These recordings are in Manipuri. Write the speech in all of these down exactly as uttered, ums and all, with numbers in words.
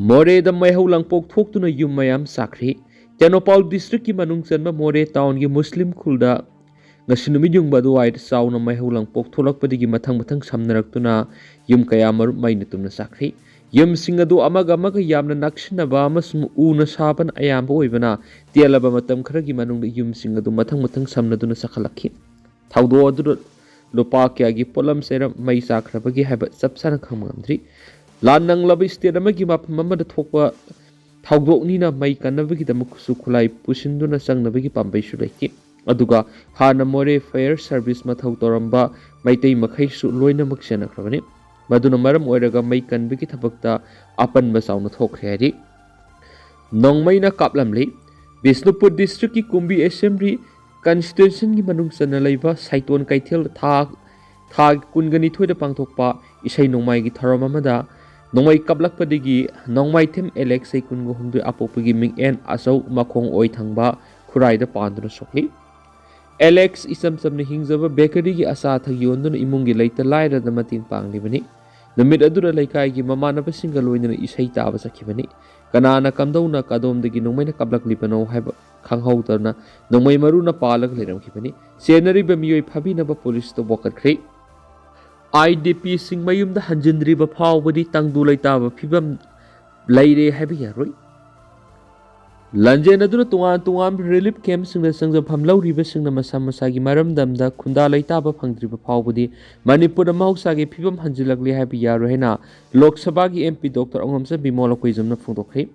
ꯃꯣꯔꯦꯗ ꯃꯩꯍꯧ ꯂꯥꯡꯄꯣꯛ ꯊꯣꯛꯇꯨꯅ ꯌꯨꯝ ꯃꯌꯥꯝ ꯆꯥꯛꯈ꯭ꯔꯦ꯫ ꯇꯦꯡꯅꯧꯄꯥꯜ ꯗꯤꯁꯇ꯭ꯔꯤꯛꯀꯤ ꯃꯅꯨꯡ ꯆꯟꯕ ꯃꯣꯔꯦ ꯇꯥꯎꯟꯒꯤ ꯃꯨꯁꯂꯤꯝ ꯈꯨꯜꯗ ꯉꯁꯤ ꯅꯨꯃꯤꯠ ꯌꯨꯡꯕ ꯑꯗꯨꯋꯥꯏꯗ ꯆꯥꯎꯅ ꯃꯩꯍꯧ ꯂꯥꯡꯄꯣꯛ ꯊꯣꯛꯂꯛꯄꯗꯒꯤ ꯃꯊꯪ ꯃꯊꯪ ꯁꯝꯅꯔꯛꯇꯨꯅ ꯌꯨꯝ ꯀꯌꯥꯃꯔꯨꯝ ꯃꯩꯅ ꯇꯨꯝꯅ ꯆꯥꯛꯈ꯭ꯔꯦ꯫ ꯌꯨꯝꯁꯤꯡ ꯑꯗꯨ ꯑꯃꯒ ꯑꯃꯒ ꯌꯥꯝꯅ ꯅꯛꯁꯤꯟꯅꯕ ꯑꯃꯁꯨꯡ ꯎꯅ ꯁꯥꯕꯅ ꯑꯌꯥꯝꯕ ꯑꯣꯏꯕꯅ ꯇꯦꯜꯂꯕ ꯃꯇꯝ ꯈꯔꯒꯤ ꯃꯅꯨꯡꯗ ꯌꯨꯝꯁꯤꯡ ꯑꯗꯨ ꯃꯊꯪ ꯃꯊꯪ ꯁꯝꯅꯗꯨꯅ ꯆꯥꯛꯈꯠꯂꯛꯈꯤ꯫ ꯊꯧꯗꯣꯛ ꯑꯗꯨꯗ ꯂꯨꯄꯥ ꯀꯌꯥꯒꯤ ꯄꯣꯠꯂꯝ ꯆꯩꯔꯝ ꯃꯩ ꯆꯥꯛꯈ꯭ꯔꯕꯒꯦ ꯍꯥꯏꯕ ꯆꯞ ꯆꯥꯅ ꯈꯪꯕ ꯉꯝꯗ꯭ꯔꯤ꯫ ꯂꯥꯟ ꯅꯪꯂꯕ ꯁ꯭ꯇꯦꯠ ꯑꯃꯒꯤ ꯃꯐꯝ ꯑꯃꯗ ꯊꯣꯛꯄ ꯊꯧꯗꯣꯛꯅꯤꯅ ꯃꯩ ꯀꯟꯅꯕꯒꯤꯗꯃꯛ ꯈꯨꯠꯁꯨ ꯈꯨꯠꯂꯥꯏ ꯄꯨꯁꯤꯟꯗꯨꯅ ꯆꯪꯅꯕꯒꯤ ꯄꯥꯝꯕꯩꯁꯨ ꯂꯩꯈꯤ꯫ ꯑꯗꯨꯒ ꯍꯥꯟꯅ ꯃꯣꯔꯦ ꯐꯥꯌꯔ ꯁꯔꯚꯤꯁ ꯃꯊꯧ ꯇꯧꯔꯝꯕ ꯃꯩꯇꯩ ꯃꯈꯩꯁꯨ ꯂꯣꯏꯅꯃꯛ ꯆꯦꯟꯅꯈ꯭ꯔꯕꯅꯤ꯫ ꯃꯗꯨꯅ ꯃꯔꯝ ꯑꯣꯏꯔꯒ ꯃꯩ ꯀꯟꯕꯒꯤ ꯊꯕꯛꯇ ꯑꯄꯟꯕ ꯆꯥꯎꯅ ꯊꯣꯛꯈ꯭ꯔꯦ ꯍꯥꯏꯔꯤ꯫ ꯅꯣꯡꯃꯩꯅ ꯀꯥꯞꯂꯝꯂꯤ꯫ ꯕꯤꯁꯅꯨꯄꯨꯔ ꯗꯤꯁꯇ꯭ꯔꯤꯛꯀꯤ ꯀꯨꯝꯕꯤ ꯑꯦꯁꯦꯝꯕ꯭ꯂꯤ ꯀꯟꯁꯇꯤꯇ꯭ꯌꯨꯁꯟꯒꯤ ꯃꯅꯨꯡ ꯆꯟꯅ ꯂꯩꯕ ꯁꯥꯏꯇꯣꯟ ꯀꯩꯊꯦꯜꯗ ꯊꯥ, ꯊꯥ ꯀꯨꯟꯒ ꯅꯤꯊꯣꯏꯗ ꯄꯥꯡꯊꯣꯛꯄ ꯏꯁꯩ ꯅꯣꯡꯃꯥꯏꯒꯤ ꯊꯧꯔꯝ ꯑꯃꯗ ꯅꯣꯡꯃꯩ ꯀꯥꯞꯂꯛꯄꯗꯒꯤ ꯅꯣꯡꯃꯥꯏꯊꯦꯝ ꯑꯦꯂꯦꯛꯁ ꯆꯍꯤ ꯀꯨꯟꯒ ꯍꯨꯝꯗꯣꯏ ꯑꯄꯣꯛꯄꯒꯤ ꯃꯤꯡꯑꯦꯟ ꯑꯆꯧ ꯃꯈꯣꯡ ꯑꯣꯏ ꯊꯪꯕ ꯈꯨꯔꯥꯏꯗ ꯄꯥꯟꯗꯨꯅ ꯁꯣꯛꯂꯤ꯫ ꯑꯦꯂꯦꯛꯁ ꯏꯆꯝ ꯆꯝꯅ ꯍꯤꯡꯖꯕ ꯕꯦꯀꯔꯤꯒꯤ ꯑꯆꯥ ꯑꯊꯛ ꯌꯣꯟꯗꯨꯅ ꯏꯃꯨꯡꯒꯤ ꯂꯩꯇ ꯂꯥꯏꯔꯗ ꯃꯇꯦꯡ ꯄꯥꯡꯂꯤꯕꯅꯤ꯫ ꯅꯨꯃꯤꯠ ꯑꯗꯨꯗ ꯂꯩꯀꯥꯏꯒꯤ ꯃꯃꯥꯟꯅꯕꯁꯤꯡꯒ ꯂꯣꯏꯅꯅ ꯏꯁꯩ ꯇꯥꯕ ꯆꯠꯈꯤꯕꯅꯤ꯫ ꯀꯅꯥꯅ ꯀꯝꯗꯧꯅ ꯀꯗꯣꯝꯗꯒꯤ ꯅꯣꯡꯃꯩꯅ ꯀꯥꯞꯂꯛꯂꯤꯕꯅꯣ ꯍꯥꯏꯕ ꯈꯪꯍꯧꯗꯅ ꯅꯣꯡꯃꯩ ꯃꯔꯨꯅ ꯄꯥꯜꯂꯒ ꯂꯩꯔꯝꯈꯤꯕꯅꯤ꯫ ꯆꯦꯟꯅꯔꯤꯕ ꯃꯤꯑꯣꯏ ꯐꯥꯕꯤꯅꯕ ꯄꯨꯂꯤꯁꯇ ꯋꯥꯀꯠꯈ꯭ꯔꯤ꯫ ꯑꯥꯏ ꯗꯤ ꯄꯤꯁꯤꯡ ꯃꯌꯨꯝꯗ ꯍꯟꯖꯤꯟꯗ꯭ꯔꯤꯕ ꯐꯥꯎꯕꯗꯤ ꯇꯪꯗꯨ ꯂꯩꯇꯥꯕ ꯐꯤꯕꯝ ꯂꯩꯔꯦ ꯍꯥꯏꯕ ꯌꯥꯔꯣꯏ꯫ ꯂꯥꯟꯖꯦꯟ ꯑꯗꯨꯅ ꯇꯣꯉꯥꯟ ꯇꯣꯉꯥꯟꯕ ꯔꯤꯂꯤꯐ ꯀꯦꯝꯞꯁꯤꯡꯗ ꯆꯪꯖꯐꯝ ꯂꯧꯔꯤꯕꯁꯤꯡꯅ ꯃꯁꯥ ꯃꯁꯥꯒꯤ ꯃꯔꯝꯗꯝꯗ ꯈꯨꯟꯗꯥ ꯂꯩꯇꯥꯕ ꯐꯪꯗ꯭ꯔꯤꯕ ꯐꯥꯎꯕꯗꯤ ꯃꯅꯤꯄꯨꯔꯗ ꯃꯍꯧꯁꯥꯒꯤ ꯐꯤꯕꯝ ꯍꯟꯖꯤꯜꯂꯛꯂꯦ ꯍꯥꯏꯕ ꯌꯥꯔꯣꯏ ꯍꯥꯏꯅ ꯂꯣꯛ ꯁꯚꯥꯒꯤ ꯑꯦꯝ ꯄꯤ ꯗꯣꯛꯇꯔ ꯑꯉꯝꯆꯟ ꯕꯤꯃꯣꯜ ꯑꯩꯈꯣꯏꯖꯝꯅ ꯐꯣꯡꯗꯣꯛꯈ꯭ꯔꯤ꯫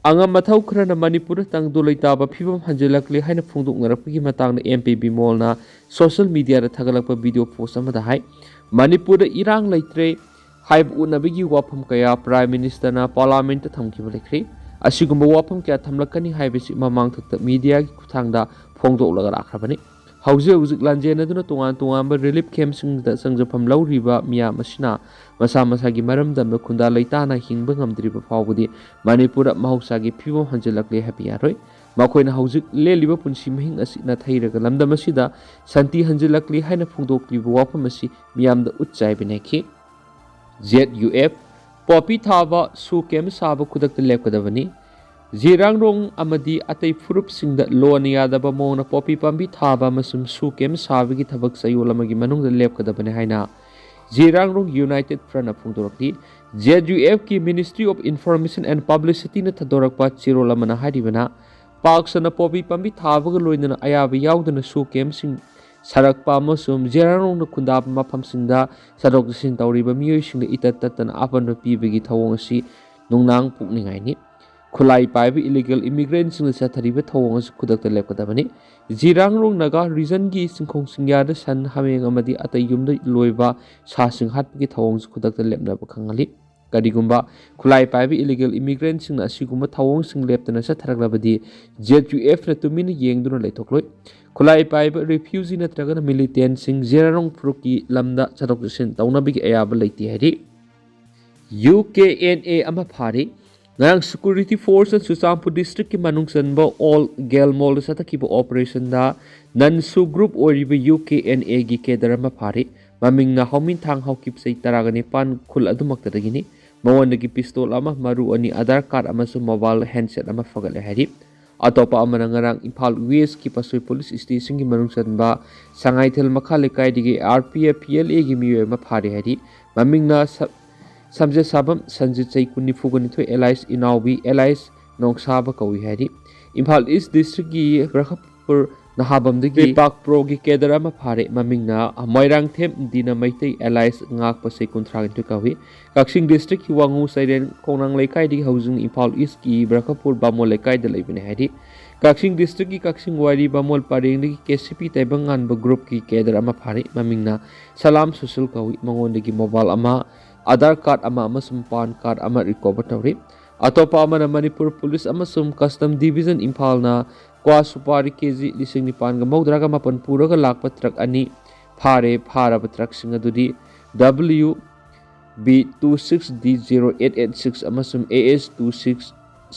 ꯑꯉꯝ ꯑꯊꯧ ꯈꯔꯅ ꯃꯅꯤꯄꯨꯔꯗ ꯇꯪꯗꯨ ꯂꯩꯇꯥꯕ ꯐꯤꯕꯝ ꯍꯟꯖꯤꯜꯂꯛꯂꯦ ꯍꯥꯏꯅ ꯐꯣꯡꯗꯣꯛꯅꯔꯛꯄꯒꯤ ꯃꯇꯥꯡꯗ ꯑꯦꯝ ꯄꯤ ꯕꯤꯃꯣꯜꯅ ꯁꯣꯁꯤꯌꯦꯜ ꯃꯤꯗꯤꯌꯥꯗ ꯊꯥꯒꯠꯂꯛꯄ ꯚꯤꯗꯤꯑꯣ ꯄꯣꯁ ꯑꯃꯗ ꯍꯥꯏ, ꯃꯅꯤꯄꯨꯔꯗ ꯏꯔꯥꯡ ꯂꯩꯇ꯭ꯔꯦ ꯍꯥꯏꯕ ꯎꯠꯅꯕꯒꯤ ꯋꯥꯐꯝ ꯀꯌꯥ ꯄ꯭ꯔꯥꯏꯝ ꯃꯤꯅꯤꯁꯇꯔꯅ ꯄꯥꯔꯂꯥꯃꯦꯟꯠꯇ ꯊꯝꯈꯤꯕ ꯂꯩꯈ꯭ꯔꯦ꯫ ꯑꯁꯤꯒꯨꯝꯕ ꯋꯥꯐꯝ ꯀꯌꯥ ꯊꯝꯂꯛꯀꯅꯤ ꯍꯥꯏꯕꯁꯤ ꯃꯃꯥꯡ ꯊꯛꯇ ꯃꯤꯗꯤꯌꯥꯒꯤ ꯈꯨꯠꯊꯥꯡꯗ ꯐꯣꯡꯗꯣꯛꯂꯒ ꯂꯥꯛꯈ꯭ꯔꯕꯅꯤ꯫ ꯍꯧꯖꯤꯛ ꯍꯧꯖꯤꯛ ꯂꯥꯟꯖꯦꯟꯅꯗꯨꯅ ꯇꯣꯉꯥꯟ ꯇꯣꯉꯥꯟꯕ relief camp ꯁꯤꯡꯗ ꯆꯪꯖꯐꯝ ꯂꯧꯔꯤꯕ ꯃꯤꯌꯥꯝ ꯑꯁꯤꯅ ꯃꯁꯥ ꯃꯁꯥꯒꯤ ꯃꯔꯝꯗꯝꯗ ꯈꯨꯟꯗꯥ ꯂꯩꯇꯥꯅ ꯍꯤꯡꯕ ꯉꯝꯗ꯭ꯔꯤꯕ ꯐꯥꯎꯕꯗꯤ ꯃꯅꯤꯄꯨꯔꯗ ꯃꯍꯧꯁꯥꯒꯤ ꯐꯤꯕꯝ ꯍꯟꯖꯤꯜꯂꯛꯂꯦ ꯍꯥꯏꯕ ꯌꯥꯔꯣꯏ꯫ ꯃꯈꯣꯏꯅ ꯍꯧꯖꯤꯛ ꯂꯦꯜꯂꯤꯕ ꯄꯨꯟꯁꯤ ꯃꯍꯤꯡ ꯑꯁꯤ ꯅꯥꯊꯩꯔꯒ ꯂꯝꯗꯝ ꯑꯁꯤꯗ ꯁꯥꯟꯇꯤ ꯍꯟꯖꯤꯜꯂꯛꯂꯤ ꯍꯥꯏꯅ ꯐꯣꯡꯗꯣꯛꯂꯤꯕ ꯋꯥꯐꯝ ꯑꯁꯤ ꯃꯤꯌꯥꯝꯗ ꯎꯠ ꯆꯥꯏꯕꯅꯤ ꯍꯥꯏꯈꯤ꯫ Z U F, ꯄꯣꯄꯤ ꯊꯥꯕ, ꯁꯨ ꯀꯦꯝ ꯁꯥꯕ ꯈꯨꯗꯛꯇ ꯂꯦꯞꯀꯗꯕꯅꯤ꯫ ꯖꯤꯔꯥꯡꯔꯣꯡ ꯑꯃꯗꯤ ꯑꯇꯩ ꯐꯨꯔꯨꯞꯁꯤꯡꯗ ꯂꯣꯅ ꯌꯥꯗꯕ ꯃꯑꯣꯡꯗ ꯄꯣꯄꯤ ꯄꯥꯝꯕꯤ ꯊꯥꯕ ꯑꯃꯁꯨꯡ ꯁꯨ ꯀꯦꯝ ꯁꯥꯕꯒꯤ ꯊꯕꯛ ꯆꯌꯣꯜ ꯑꯃꯒꯤ ꯃꯅꯨꯡꯗ ꯂꯦꯞꯀꯗꯕꯅꯤ ꯍꯥꯏꯅ ꯖꯤꯔꯥꯡꯔꯣꯡ United Front ꯅ ꯐꯣꯡꯗꯣꯔꯛꯂꯤ꯫ Z U F ꯀꯤ Ministry of Information and Publicity ꯅ ꯊꯥꯗꯣꯔꯛꯄ ꯆꯦꯔꯣꯜ ꯑꯃꯅ ꯍꯥꯏꯔꯤꯕꯅ, ꯄꯥꯛ ꯁꯟꯅ ꯄꯣꯄꯤ ꯄꯥꯝꯕꯤ ꯊꯥꯕꯒ ꯂꯣꯏꯅꯅ ꯑꯌꯥꯕ ꯌꯥꯎꯗꯅ ꯁꯨ ꯀꯦꯝꯁꯤꯡ ꯁꯥꯔꯛꯄ ꯑꯃꯁꯨꯡ ꯖꯤꯔꯥꯡꯔꯣꯡꯅ ꯈꯨꯟꯗꯥꯕ ꯃꯐꯝꯁꯤꯡꯗ ꯆꯠꯊꯣꯛ ꯆꯠꯁꯤꯟ ꯇꯧꯔꯤꯕ ꯃꯤꯑꯣꯏꯁꯤꯡꯗ ꯏꯇꯠ ꯇꯠꯇꯅ ꯑꯄꯟꯕ ꯄꯤꯕꯒꯤ ꯊꯧꯑꯣꯡ ꯑꯁꯤ ꯅꯨꯡꯅꯥꯡ ꯄꯣꯛꯅꯤꯡꯉꯥꯏꯅꯤ꯫ ꯈꯨꯠꯂꯥꯏ ꯄꯥꯏꯕ illegal immigrant ꯁꯤꯡꯅ ꯆꯠꯊꯔꯤꯕ ꯊꯧꯑꯣꯡ ꯑꯁꯤ ꯈꯨꯗꯛꯇ ꯂꯦꯞꯀꯗꯕꯅꯤ꯫ ꯖꯤꯔꯥꯡꯔꯣꯡ ꯅꯥꯒꯥ region ꯒꯤ ꯆꯤꯡꯈꯣꯡ ꯆꯤꯡꯌꯥꯗ ꯁꯟ, ꯍꯥꯃꯦꯡ ꯑꯃꯗꯤ ꯑꯇꯩ ꯌꯨꯝꯗ ꯂꯣꯏꯕ ꯁꯥꯁꯤꯡ ꯍꯥꯠꯄꯒꯤ ꯊꯧꯑꯣꯡꯁꯨ ꯈꯨꯗꯛꯇ ꯂꯦꯞꯅꯕ ꯈꯪꯍꯜꯂꯤ꯫ ꯀꯔꯤꯒꯨꯝꯕ ꯈꯨꯠꯂꯥꯏ ꯄꯥꯏꯕ illegal immigrant ꯁꯤꯡꯅ ꯑꯁꯤꯒꯨꯝꯕ ꯊꯧꯑꯣꯡꯁꯤꯡ ꯂꯦꯞꯇꯅ ꯆꯠꯊꯔꯛꯂꯕꯗꯤ Z U F ꯅ ꯇꯨꯃꯤꯟꯅ ꯌꯦꯡꯗꯨꯅ ꯂꯩꯊꯣꯛꯂꯣꯏ꯫ ꯈꯨꯠꯂꯥꯏ ꯄꯥꯏꯕ refugee ꯅꯠꯇ꯭ꯔꯒꯅ militant ꯁꯤꯡ ꯖꯤꯔꯥꯡꯔꯣꯡ ꯐꯨꯔꯨꯞꯀꯤ ꯂꯝꯗ ꯆꯠꯊꯣꯛ ꯆꯠꯁꯤꯟ ꯇꯧꯅꯕꯒꯤ ꯑꯌꯥꯕ ꯂꯩꯇꯦ ꯍꯥꯏꯔꯤ꯫ U K N A ꯑꯃ ꯐꯥꯔꯤ꯫ ꯉꯔꯥꯡ security force ꯅ ꯆꯨꯔꯆꯥꯟꯄꯨꯔ district ꯀꯤ ꯃꯅꯨꯡ ꯆꯟꯕ Old Galle Mall ꯗ ꯆꯠꯊꯈꯤꯕ operation ꯗ non-SoO group ꯑꯣꯏꯔꯤꯕ U K N A ꯒꯤ cadre ꯑꯃ ꯐꯥꯔꯤ꯫ ꯃꯃꯤꯡꯅ ꯍꯥꯎꯃꯤꯟꯊꯥꯡ ꯍꯥꯎꯀꯤꯞ, ꯆꯍꯤ ꯇꯔꯥꯒ ꯅꯤꯄꯥꯟ, ꯈꯨꯜ ꯑꯗꯨꯃꯛꯇꯗꯒꯤꯅꯤ꯫ ꯃꯉꯣꯟꯗꯒꯤ pistol ꯑꯃ, ꯃꯔꯨ ꯑꯅꯤ, Aadhaar card ꯑꯃꯁꯨꯡ mobile handset ꯑꯃ ꯐꯒꯠꯂꯦ ꯍꯥꯏꯔꯤ꯫ ꯑꯇꯣꯞꯄ ꯑꯃꯅ ꯉꯔꯥꯡ ꯏꯝꯐꯥꯜ West ꯀꯤ ꯄꯥꯠꯁꯣꯏ police station ꯒꯤ ꯃꯅꯨꯡ ꯆꯟꯕ ꯁꯉꯥꯏꯊꯦꯜ ꯃꯈꯥ ꯂꯩꯀꯥꯏꯗꯒꯤ R P F P L A ꯒꯤ ꯃꯤꯑꯣꯏ ꯑꯃ ꯐꯥꯔꯤ ꯍꯥꯏꯔꯤ꯫ ꯃꯃꯤꯡꯅ ꯁ-, ꯁꯝꯖꯦꯠꯁꯥꯕꯝ ꯁꯟꯖꯤꯠ, ꯆꯍꯤ ꯀꯨꯟ, ꯅꯤꯐꯨꯒ ꯅꯤꯊꯣꯏ, alias ꯏꯅꯥꯎꯕꯤ, alias ꯅꯣꯡꯁꯥꯕ ꯀꯧꯏ ꯍꯥꯏꯔꯤ꯫ ꯏꯝꯐꯥꯜ East district ꯀꯤ ꯕ꯭ꯔꯈꯄꯨꯔ ꯅꯍꯥꯕꯝꯗꯒꯤ ꯄꯥꯛ ꯄ꯭ꯔꯣꯒꯤ cadre ꯑꯃ ꯐꯥꯔꯦ꯫ ꯃꯃꯤꯡꯅ ꯃꯣꯏꯔꯥꯡꯊꯦꯝ ꯗꯤꯅ ꯃꯩꯇꯩ, alias ꯉꯥꯛꯄ, ꯆꯍꯤ ꯀꯨꯟꯊ꯭ꯔꯥꯒ ꯅꯤꯊꯣꯏ ꯀꯧꯏ꯫ ꯀꯛꯆꯤꯡ district ꯀꯤ ꯋꯥꯉꯨ ꯆꯩꯔꯦꯟ ꯈꯣꯡꯅꯥꯡ ꯂꯩꯀꯥꯏꯗꯒꯤ ꯍꯧꯖꯤꯛ ꯏꯝꯐꯥꯜ East ꯀꯤ ꯕ꯭ꯔꯈꯄꯨꯔ ꯕꯥꯃꯣꯟ ꯂꯩꯀꯥꯏꯗ ꯂꯩꯕꯅꯤ ꯍꯥꯏꯔꯤ꯫ ꯀꯛꯆꯤꯡ district ꯀꯤ ꯀꯛꯆꯤꯡ ꯋꯥꯏꯔꯤ ꯕꯥꯃꯣꯟ ꯄꯔꯦꯡꯗꯒꯤ K C P ꯇꯥꯏꯕꯪꯉꯥꯟꯕ group ꯀꯤ cadre ꯑꯃ ꯐꯥꯔꯤ꯫ ꯃꯃꯤꯡꯅ ꯁꯂꯥꯝ ꯁꯨꯁꯤꯜ ꯀꯧꯏ꯫ ꯃꯉꯣꯟꯗꯒꯤ mobile ꯑꯃ, Aadhaar card ꯑꯃ ꯑꯃꯁꯨꯡ PAN card ꯑꯃ recover ꯇꯧꯔꯤ꯫ ꯑꯇꯣꯞꯄ ꯑꯃꯅ ꯃꯅꯤꯄꯨꯔ police ꯑꯃꯁꯨꯡ custom division ꯏꯝꯐꯥꯜꯅ ꯀ꯭ꯋꯥ ꯁꯨꯄꯥꯔꯤ ꯀꯦ ꯖꯤ ꯂꯤꯁꯤꯡ ꯅꯤꯄꯥꯟꯒ ꯃꯧꯗ꯭ꯔꯥꯒ ꯃꯥꯄꯟ ꯄꯨꯔꯒ ꯂꯥꯛꯄ ꯇ꯭ꯔꯛ ꯑꯅꯤ ꯐꯥꯔꯦ꯫ ꯐꯥꯔꯕ ꯇ꯭ꯔꯛꯁꯤꯡ ꯑꯗꯨꯗꯤ W B two six D zero eight eight six ꯑꯃꯁꯨꯡ A S two six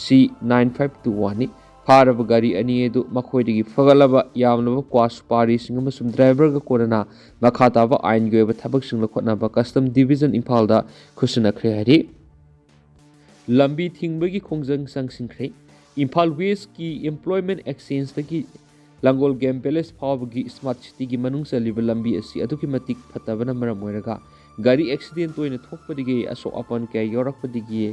C nine five two one ꯅꯤ꯫ ꯐꯥꯔꯕ ꯒꯥꯔꯤ ꯑꯅꯤ ꯑꯗꯨ ꯃꯈꯣꯏꯗꯒꯤ ꯐꯒꯠꯂꯕ ꯌꯥꯝꯂꯕ ꯀ꯭ꯋꯥ ꯁꯨꯄꯥꯔꯤꯁꯤꯡ ꯑꯃꯁꯨꯡ ꯗ꯭ꯔꯥꯏꯚꯔꯒ ꯀꯣꯟꯅꯅ ꯃꯈꯥ ꯇꯥꯕ ꯑꯥꯏꯟꯒꯤ ꯑꯣꯏꯕ ꯊꯕꯛꯁꯤꯡ ꯂꯧꯈꯠꯅꯕ ꯀꯁꯇꯝ ꯗꯤꯕꯤꯖꯟ ꯏꯝꯐꯥꯜꯗ ꯈꯨꯠꯁꯤꯟꯅꯈ꯭ꯔꯦ ꯍꯥꯏꯔꯤ꯫ ꯂꯝꯕꯤ ꯊꯤꯡꯕꯒꯤ ꯈꯣꯡꯖꯪ ꯆꯪꯁꯤꯟꯈ꯭ꯔꯦ꯫ ꯏꯝꯐꯥꯜ ꯋꯦꯁꯀꯤ ꯏꯝꯄ꯭ꯂꯣꯏꯃꯦꯟ ꯑꯦꯛꯁꯆꯦꯟꯖꯇꯒꯤ ꯂꯥꯡꯒꯣꯜ ꯒꯦꯝ ꯚꯤꯂꯦꯖ ꯐꯥꯎꯕꯒꯤ ꯁ꯭ꯃꯥꯔꯠ ꯁꯤꯇꯤꯒꯤ ꯃꯅꯨꯡ ꯆꯜꯂꯤꯕ ꯂꯝꯕꯤ ꯑꯁꯤ ꯑꯗꯨꯛꯀꯤ ꯃꯇꯤꯛ ꯐꯠꯇꯕꯅ ꯃꯔꯝ ꯑꯣꯏꯔꯒ ꯒꯥꯔꯤ ꯑꯦꯛꯁꯤꯗꯦꯟ ꯇꯣꯏꯅ ꯊꯣꯛꯄꯗꯒꯤ ꯑꯁꯣꯛ ꯑꯄꯟ ꯀꯌꯥ ꯌꯥꯎꯔꯛꯄꯗꯒꯤ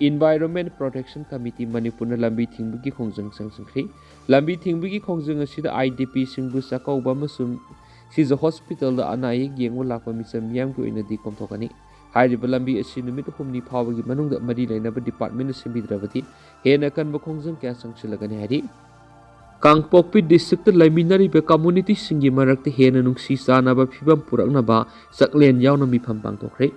ꯏꯟꯚꯥꯏꯔꯣꯟꯃꯦꯟ ꯄ꯭ꯔꯣꯇꯦꯛꯁꯟ ꯀꯃꯤꯇꯤ ꯃꯅꯤꯄꯨꯔꯅ ꯂꯝꯕꯤ ꯊꯤꯡꯕꯒꯤ ꯈꯣꯡꯖꯪ ꯆꯪꯁꯤꯟꯈ꯭ꯔꯦ꯫ ꯂꯝꯕꯤ ꯊꯤꯡꯕꯒꯤ ꯈꯣꯡꯖꯪ ꯑꯁꯤꯗ ꯑꯥꯏ ꯗꯤ ꯄꯤꯁꯤꯡꯕꯨ ꯆꯥꯛꯀꯧꯕ ꯑꯃꯁꯨꯡ ꯁꯤꯖ ꯍꯣꯁꯄꯤꯇꯥꯜꯗ ꯑꯅꯥ ꯑꯌꯦꯛ ꯌꯦꯡꯕ ꯂꯥꯛꯄ ꯃꯤꯆꯝ ꯃꯤꯌꯥꯝꯒꯤ ꯑꯣꯏꯅꯗꯤ ꯀꯣꯝꯊꯣꯛꯀꯅꯤ꯫ ꯍꯥꯏꯔꯤꯕ ꯂꯝꯕꯤ ꯑꯁꯤ ꯅꯨꯃꯤꯠ ꯍꯨꯝꯅꯤ ꯐꯥꯎꯕꯒꯤ ꯃꯅꯨꯡꯗ ꯃꯔꯤ ꯂꯩꯅꯕ ꯗꯤꯄꯥꯔꯠꯃꯦꯟꯅ ꯁꯦꯝꯕꯤꯗ꯭ꯔꯕꯗꯤ ꯍꯦꯟꯅ ꯀꯟꯕ ꯈꯣꯡꯖꯪ ꯀꯌꯥ ꯆꯪꯁꯤꯜꯂꯒꯅꯤ ꯍꯥꯏꯔꯤ꯫ ꯀꯥꯡꯄꯣꯛꯄꯤ ꯗꯤꯁꯇ꯭ꯔꯤꯛꯇ ꯂꯩꯃꯤꯟꯅꯔꯤꯕ ꯀꯝꯃꯨꯅꯤꯇꯤꯁꯤꯡꯒꯤ ꯃꯔꯛꯇ ꯍꯦꯟꯅ ꯅꯨꯡꯁꯤ ꯆꯥꯟꯅꯕ ꯐꯤꯕꯝ ꯄꯨꯔꯛꯅꯕ ꯆꯥꯛꯂꯦꯟ ꯌꯥꯎꯅ ꯃꯤꯐꯝ ꯄꯥꯡꯊꯣꯛꯈ꯭ꯔꯦ꯫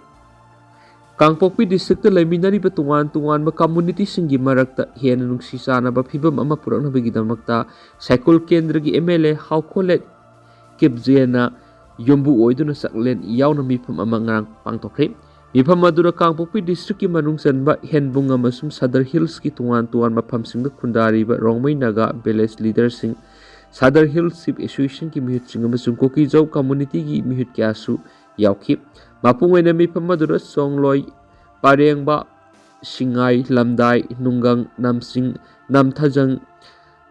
ꯀꯥꯡꯄꯣꯛꯄꯤ ꯗꯤꯁꯇ꯭ꯔꯤꯛꯇ ꯂꯩꯃꯤꯟꯅꯔꯤꯕ ꯇꯣꯉꯥꯟ ꯇꯣꯉꯥꯟꯕ ꯀꯝꯃꯨꯅꯤꯇꯤꯁꯤꯡꯒꯤ ꯃꯔꯛꯇ ꯍꯦꯟꯅ ꯅꯨꯡꯁꯤ ꯆꯥꯟꯅꯕ ꯐꯤꯕꯝ ꯑꯃ ꯄꯨꯔꯛꯅꯕꯒꯤꯗꯃꯛꯇ ꯁꯥꯏꯀꯨꯜ ꯀꯦꯟꯗ꯭ꯔꯒꯤ ꯑꯦꯝ ꯑꯦꯜ ꯑꯦ ꯍꯥꯎꯈꯣꯂꯦꯠ ꯀꯤꯞꯖꯦꯅ ꯌꯨꯝꯕꯨ ꯑꯣꯏꯗꯨꯅ ꯆꯥꯛꯂꯦꯟ ꯌꯥꯎꯅ ꯃꯤꯐꯝ ꯑꯃ ꯉꯔꯥꯡ ꯄꯥꯡꯊꯣꯛꯈ꯭ꯔꯦ꯫ ꯃꯤꯐꯝ ꯑꯗꯨꯗ ꯀꯥꯡꯄꯣꯛꯄꯤ ꯗꯤꯁꯇ꯭ꯔꯤꯛꯀꯤ ꯃꯅꯨꯡ ꯆꯟꯕ ꯍꯦꯟꯕꯨꯡ ꯑꯃꯁꯨꯡ ꯁꯗꯔ ꯍꯤꯜꯁꯀꯤ ꯇꯣꯉꯥꯟ ꯇꯣꯉꯥꯟꯕ ꯃꯐꯝꯁꯤꯡꯗ ꯈꯨꯟꯗꯥꯔꯤꯕ ꯔꯣꯡꯃꯩ ꯅꯥꯒꯥ ꯚꯤꯂꯦꯖ ꯂꯤꯗꯔꯁꯤꯡ, ꯁꯗꯔ ꯍꯤꯜꯁ ꯆꯤꯐ ꯑꯦꯁꯣꯁꯤꯌꯦꯁꯟꯒꯤ ꯃꯤꯍꯨꯠꯁꯤꯡ ꯑꯃꯁꯨꯡ ꯀꯨꯀꯤꯖꯧ ꯀꯝꯃꯨꯅꯤꯇꯤꯒꯤ ꯃꯤꯍꯨꯠ ꯀꯌꯥꯁꯨ ꯌꯥꯎꯈꯤ꯫ ꯃꯄꯨꯡ ꯑꯣꯏꯅ ꯃꯤꯐꯝ ꯑꯗꯨꯗ ꯆꯣꯡꯂꯣꯏ, ꯄꯔꯦꯡꯕ, ꯁꯤꯡꯉꯥꯏ, ꯂꯝꯗꯥꯏ, ꯅꯨꯡꯒꯪ, ꯅꯝꯁꯤꯡ, ꯅꯝꯊꯖꯪ,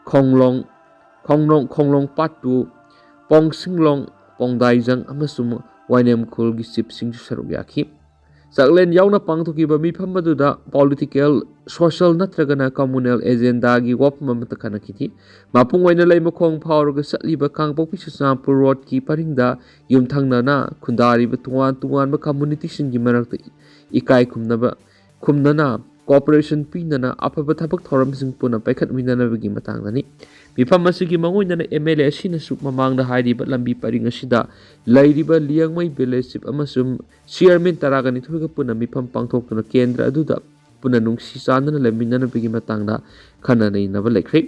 ꯈꯣꯡꯂꯣꯡ, ꯈꯣꯡꯂꯣꯡ, ꯈꯣꯡꯂꯣꯡ ꯄꯥꯠꯇꯨ, ꯄꯣꯡꯁꯤꯡꯂꯣꯡ, ꯄꯣꯡꯗꯥꯏꯖꯪ ꯑꯃꯁꯨꯡ ꯋꯥꯏꯅꯦꯝꯈꯨꯜꯒꯤ ꯆꯤꯞꯁꯤꯡꯁꯨ ꯁꯔꯨꯛ ꯌꯥꯈꯤ꯫ ꯆꯥꯛꯂꯦꯟ ꯌꯥꯎꯅ ꯄꯥꯡꯊꯣꯛꯈꯤꯕ ꯃꯤꯐꯝ ꯑꯗꯨꯗ ꯄꯣꯂꯤꯇꯤꯀꯦꯜ, ꯁꯣꯁꯤꯌꯦꯜ ꯅꯠꯇ꯭ꯔꯒꯅ ꯀꯝꯃꯨꯅꯦꯜ ꯑꯦꯖꯦꯟꯗꯥꯒꯤ ꯋꯥꯐꯝ ꯑꯃꯠꯇ ꯈꯟꯅꯈꯤꯗꯦ꯫ ꯃꯄꯨꯡ ꯑꯣꯏꯅ ꯂꯩꯃꯈꯣꯡ ꯐꯥꯎꯔꯒ ꯆꯠꯂꯤꯕ ꯀꯥꯡꯄꯣꯛꯄꯤ ꯆꯨꯔꯆꯥꯟꯄꯨꯔ ꯔꯣꯗꯀꯤ ꯄꯔꯤꯡꯗ ꯌꯨꯝꯊꯪꯅꯅ ꯈꯨꯟꯗꯥꯔꯤꯕ ꯇꯣꯉꯥꯟ ꯇꯣꯉꯥꯟꯕ ꯀꯝꯃꯨꯅꯤꯇꯤꯁꯤꯡꯒꯤ ꯃꯔꯛꯇ ꯏꯀꯥꯏ ꯈꯨꯝꯅꯕ, ꯈꯨꯝꯅꯅ ꯀꯣꯑꯣꯄꯔꯦꯁꯟ ꯄꯤꯅꯅ ꯑꯐꯕ ꯊꯕꯛ ꯊꯧꯔꯝꯁꯤꯡ ꯄꯨꯟꯅ ꯄꯥꯏꯈꯠꯃꯤꯟꯅꯅꯕꯒꯤ ꯃꯇꯥꯡꯗꯅꯤ꯫ ꯃꯤꯐꯝ ꯑꯁꯤꯒꯤ ꯃꯔꯨꯑꯣꯏꯅ ꯑꯦꯝ ꯑꯦꯜ ꯑꯦ ꯑꯁꯤꯅꯁꯨ ꯃꯃꯥꯡꯗ ꯍꯥꯏꯔꯤꯕ ꯂꯝꯕꯤ ꯄꯔꯤꯡ ꯑꯁꯤꯗ ꯂꯩꯔꯤꯕ ꯂꯤꯌꯥꯡꯃꯩ ꯚꯤꯂꯦꯖ ꯆꯤꯞ ꯑꯃꯁꯨꯡ ꯆꯤꯌꯔꯃꯦꯟ ꯇꯔꯥꯒ ꯅꯤꯊꯣꯏꯒ ꯄꯨꯟꯅ ꯃꯤꯐꯝ ꯄꯥꯡꯊꯣꯛꯇꯨꯅ ꯀꯦꯟꯗ꯭ꯔ ꯑꯗꯨꯗ ꯄꯨꯟꯅ ꯅꯨꯡꯁꯤ ꯆꯥꯟꯅꯅ ꯂꯩꯃꯤꯟꯅꯅꯕꯒꯤ ꯃꯇꯥꯡꯗ ꯈꯟꯅ ꯅꯩꯅꯕ ꯂꯩꯈ꯭ꯔꯦ꯫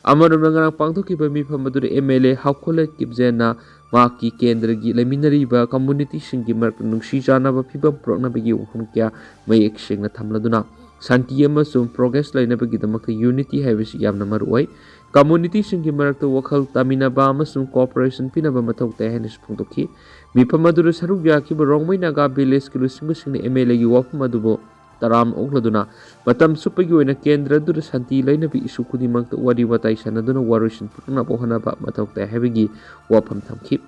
ꯑꯃꯔꯣꯝꯗ, ꯉꯔꯥꯡ ꯄꯥꯡꯊꯣꯛꯈꯤꯕ ꯃꯤꯐꯝ ꯑꯗꯨꯗ ꯑꯦꯝ ꯑꯦꯜ ꯑꯦ ꯍꯥꯎꯈꯣꯂꯦꯠ ꯀꯤꯞꯖꯦꯟꯅ ꯃꯍꯥꯛꯀꯤ ꯀꯦꯟꯗ꯭ꯔꯒꯤ ꯂꯩꯃꯤꯟꯅꯔꯤꯕ ꯀꯝꯃꯨꯅꯤꯇꯤꯁꯤꯡꯒꯤ ꯃꯔꯛꯇ ꯅꯨꯡꯁꯤ ꯆꯥꯟꯅꯕ ꯐꯤꯕꯝ ꯄꯨꯔꯛꯅꯕꯒꯤ ꯋꯥꯐꯝ ꯀꯌꯥ ꯃꯌꯦꯛ ꯁꯦꯡꯅ ꯊꯝꯂꯗꯨꯅ, ꯁꯥꯟꯇꯤ ꯑꯃꯁꯨꯡ ꯄ꯭ꯔꯣꯒ꯭ꯔꯦꯁ ꯂꯩꯅꯕꯒꯤꯗꯃꯛꯇ ꯌꯨꯅꯤꯇꯤ ꯍꯥꯏꯕꯁꯤ ꯌꯥꯝꯅ ꯃꯔꯨ ꯑꯣꯏ꯫ ꯀꯝꯃꯨꯅꯤꯇꯤꯁꯤꯡꯒꯤ ꯃꯔꯛꯇ ꯋꯥꯈꯜ ꯇꯥꯃꯤꯟꯅꯕ ꯑꯃꯁꯨꯡ ꯀꯣꯑꯣꯄꯔꯦꯁꯟ ꯄꯤꯅꯕ ꯃꯊꯧ ꯇꯥꯏ ꯍꯥꯏꯅꯁꯨ ꯐꯣꯡꯗꯣꯛꯈꯤ꯫ ꯃꯤꯐꯝ ꯑꯗꯨꯗ ꯁꯔꯨꯛ ꯌꯥꯈꯤꯕ ꯔꯣꯡꯃꯩ ꯅꯥꯒꯥ ꯚꯤꯂꯦꯖꯀꯤ ꯂꯨꯆꯤꯡꯕꯁꯤꯡꯅ ꯑꯦꯝ ꯑꯦꯜ ꯑꯦꯒꯤ ꯋꯥꯐꯝ ꯑꯗꯨꯕꯨ ꯇꯔꯥꯝꯅ ꯑꯣꯛꯂꯗꯨꯅ, ꯃꯇꯝ ꯆꯨꯞꯄꯒꯤ ꯑꯣꯏꯅ ꯀꯦꯟꯗ꯭ꯔ ꯑꯗꯨꯗ ꯁꯥꯟꯇꯤ ꯂꯩꯅꯕ ꯏꯁꯨ ꯈꯨꯗꯤꯡꯃꯛꯇ ꯋꯥꯔꯤ ꯋꯥꯇꯥꯏ ꯁꯥꯟꯅꯗꯨꯅ ꯋꯥꯔꯣꯏꯁꯤꯟ ꯄꯨꯔꯛꯅꯕ ꯍꯣꯠꯅꯕ ꯃꯊꯧ ꯇꯥꯏ ꯍꯥꯏꯕꯒꯤ ꯋꯥꯐꯝ ꯊꯝꯈꯤ꯫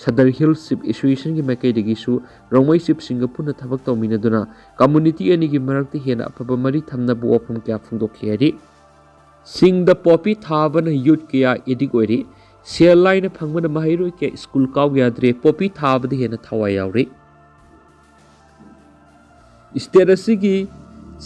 ꯁꯗꯔ ꯍꯤꯜꯁ ꯆꯤꯐ ꯑꯦꯁꯣꯁꯤꯌꯦꯁꯟꯒꯤ ꯃꯥꯏꯀꯩꯗꯒꯤꯁꯨ ꯔꯣꯡꯃꯩ ꯆꯤꯐꯁꯤꯡꯒ ꯄꯨꯟꯅ ꯊꯕꯛ ꯇꯧꯃꯤꯟꯅꯗꯨꯅ ꯀꯝꯃꯨꯅꯤꯇꯤ ꯑꯅꯤꯒꯤ ꯃꯔꯛꯇ ꯍꯦꯟꯅ ꯑꯐꯕ ꯃꯔꯤ ꯊꯝꯅꯕ ꯋꯥꯐꯝ ꯀꯌꯥ ꯐꯣꯡꯗꯣꯛꯈꯤ ꯍꯥꯏꯔꯤ꯫ ꯆꯤꯡꯗ ꯄꯣꯄꯤ ꯊꯥꯕꯅ ꯌꯨꯠ ꯀꯌꯥ ꯑꯦꯗꯤꯛ ꯑꯣꯏꯔꯤ꯫ ꯁꯦꯜ ꯂꯥꯏꯅ ꯐꯪꯕꯅ ꯃꯍꯩꯔꯣꯏ ꯀꯌꯥ ꯁ꯭ꯀꯨꯜ ꯀꯥꯎ ꯌꯥꯗ꯭ꯔꯦ꯫ ꯄꯣꯄꯤ ꯊꯥꯕꯗ ꯍꯦꯟꯅ ꯊꯋꯥꯏ ꯌꯥꯎꯔꯤ꯫ ꯁ꯭ꯇꯦꯠ ꯑꯁꯤꯒꯤ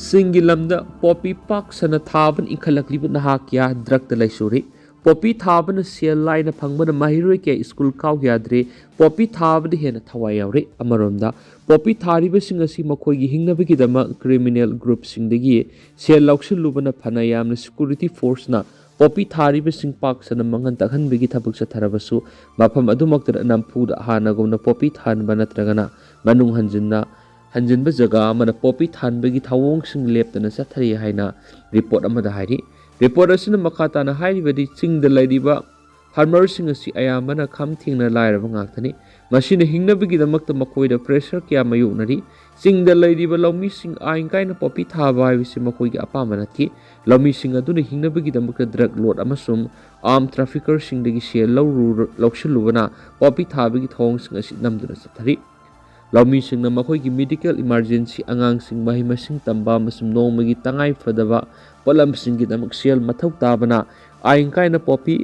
ꯆꯤꯡꯒꯤ ꯂꯝꯗ ꯄꯣꯄꯤ ꯄꯥꯛ ꯁꯟꯅ ꯊꯥꯕꯅ ꯏꯟꯈꯠꯂꯛꯂꯤꯕ ꯅꯍꯥ ꯀꯌꯥ ꯗ꯭ꯔꯛꯇ ꯂꯩꯁꯨꯔꯤ꯫ ꯄꯣꯄꯤ ꯊꯥꯕꯅ ꯁꯦꯜ ꯂꯥꯏꯅ ꯐꯪꯕꯅ ꯃꯍꯩꯔꯣꯏ ꯀꯌꯥ ꯁ꯭ꯀꯨꯜ ꯀꯥꯎ ꯌꯥꯗ꯭ꯔꯦ꯫ ꯄꯣꯄꯤ ꯊꯥꯕꯗ ꯍꯦꯟꯅ ꯊꯋꯥꯏ ꯌꯥꯎꯔꯤ꯫ ꯑꯃꯔꯣꯝꯗ, ꯄꯣꯄꯤ ꯊꯥꯔꯤꯕꯁꯤꯡ ꯑꯁꯤ ꯃꯈꯣꯏꯒꯤ ꯍꯤꯡꯅꯕꯒꯤꯗꯃꯛ ꯀ꯭ꯔꯤꯃꯤꯅꯦꯜ ꯒ꯭ꯔꯨꯞꯁꯤꯡꯗꯒꯤ ꯁꯦꯜ ꯂꯧꯁꯤꯜꯂꯨꯕꯅ ꯐꯅ ꯌꯥꯝꯅ ꯁꯦꯀ꯭ꯌꯨꯔꯤꯇꯤ ꯐꯣꯔꯁꯅ ꯄꯣꯄꯤ ꯊꯥꯔꯤꯕꯁꯤꯡ ꯄꯥꯛ ꯁꯟꯅ ꯃꯥꯡꯍꯟ ꯇꯥꯛꯍꯟꯕꯒꯤ ꯊꯕꯛ ꯆꯠꯊꯔꯕꯁꯨ, ꯃꯐꯝ ꯑꯗꯨꯃꯛꯇꯗ ꯅꯝꯐꯨꯗ ꯍꯥꯟꯅꯒꯨꯝꯅ ꯄꯣꯄꯤ ꯊꯥꯍꯟꯕ ꯅꯠꯇ꯭ꯔꯒꯅ ꯃꯅꯨꯡ ꯍꯟꯖꯤꯟꯅ ꯍꯟꯖꯤꯟꯕ ꯖꯒꯥ ꯑꯃꯗ ꯄꯣꯄꯤ ꯊꯥꯍꯟꯕꯒꯤ ꯊꯧꯑꯣꯡꯁꯤꯡ ꯂꯦꯞꯇꯅ ꯆꯠꯊꯔꯤ ꯍꯥꯏꯅ ꯔꯤꯄꯣꯔꯠ ꯑꯃꯗ ꯍꯥꯏꯔꯤ꯫ ꯔꯤꯄꯣꯔꯠ ꯑꯁꯤꯅ ꯃꯈꯥ ꯇꯥꯅ ꯍꯥꯏꯔꯤꯕꯗꯤ, ꯆꯤꯡꯗ ꯂꯩꯔꯤꯕ ꯐꯥꯔꯃꯔꯁꯤꯡ ꯑꯁꯤ ꯑꯌꯥꯝꯕꯅ ꯈꯝ ꯊꯦꯡꯅ ꯂꯥꯏꯔꯕ ꯉꯥꯛꯇꯅꯤ꯫ ꯃꯁꯤꯅ ꯍꯤꯡꯅꯕꯒꯤꯗꯃꯛꯇ ꯃꯈꯣꯏꯗ ꯄ꯭ꯔꯦꯁꯔ ꯀꯌꯥ ꯃꯥꯌꯣꯛꯅꯔꯤ꯫ ꯆꯤꯡꯗ ꯂꯩꯔꯤꯕ ꯂꯧꯃꯤꯁꯤꯡ ꯑꯥꯏꯟ ꯀꯥꯏꯅ ꯄꯣꯄꯤ ꯊꯥꯕ ꯍꯥꯏꯕꯁꯤ ꯃꯈꯣꯏꯒꯤ ꯑꯄꯥꯝꯕ ꯅꯠꯇꯦ꯫ ꯂꯧꯃꯤꯁꯤꯡ ꯑꯗꯨꯅ ꯍꯤꯡꯅꯕꯒꯤꯗꯃꯛꯇ ꯗ꯭ꯔꯒ ꯂꯣꯠ ꯑꯃꯁꯨꯡ ꯑꯥꯔꯝ ꯇ꯭ꯔꯥꯐꯤꯀꯔꯁꯤꯡꯗꯒꯤ ꯁꯦꯜ ꯂꯧꯔꯨ-, ꯂꯧꯁꯤꯜꯂꯨꯕꯅ ꯄꯣꯄꯤ ꯊꯥꯕꯒꯤ ꯊꯧꯑꯣꯡꯁꯤꯡ ꯑꯁꯤ ꯅꯝꯗꯨꯅ ꯆꯠꯊꯔꯤ꯫ ꯂꯧꯃꯤꯁꯤꯡꯅ ꯃꯈꯣꯏꯒꯤ ꯃꯦꯗꯤꯀꯦꯜ ꯏꯃꯥꯔꯖꯦꯟꯁꯤ, ꯑꯉꯥꯡꯁꯤꯡ ꯃꯍꯩ ꯃꯁꯤꯡ ꯇꯝꯕ ꯑꯃꯁꯨꯡ ꯅꯣꯡꯃꯒꯤ ꯇꯉꯥꯏ ꯐꯗꯕ ꯄꯣꯠꯂꯝꯁꯤꯡꯒꯤꯗꯃꯛ ꯁꯦꯜ ꯃꯊꯧ ꯇꯥꯕꯅ ꯑꯥꯏꯟ ꯀꯥꯏꯅ ꯄꯣꯄꯤ